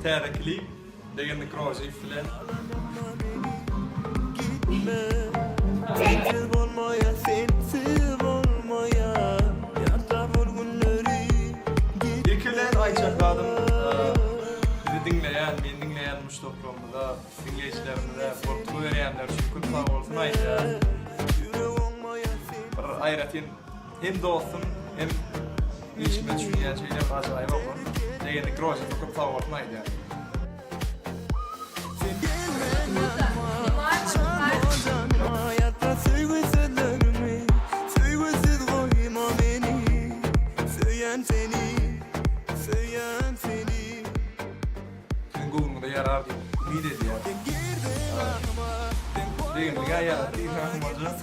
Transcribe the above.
Täze klip Begendik Rozyýew bilen. Sensiz bolmaýar sensiz bolmaýar Ýatlap ol günleri Ilki bilen aýtjak zadym bizi diňleýän, meni diňleýän muşdaklarymyza, diňleýjilerimize goltgy berýänler üçin köp sag bolsun aýdýan. Bir aýratyn hem dostum hem işime düşünýän şeýle bir ajaýyp oglan. Begendik Rozyýewe köp sag bolsun aýdýan. Siziň göwnüňize ýarar diýip umyt edýän. Begendik-ä ýarar diýseňem boljak.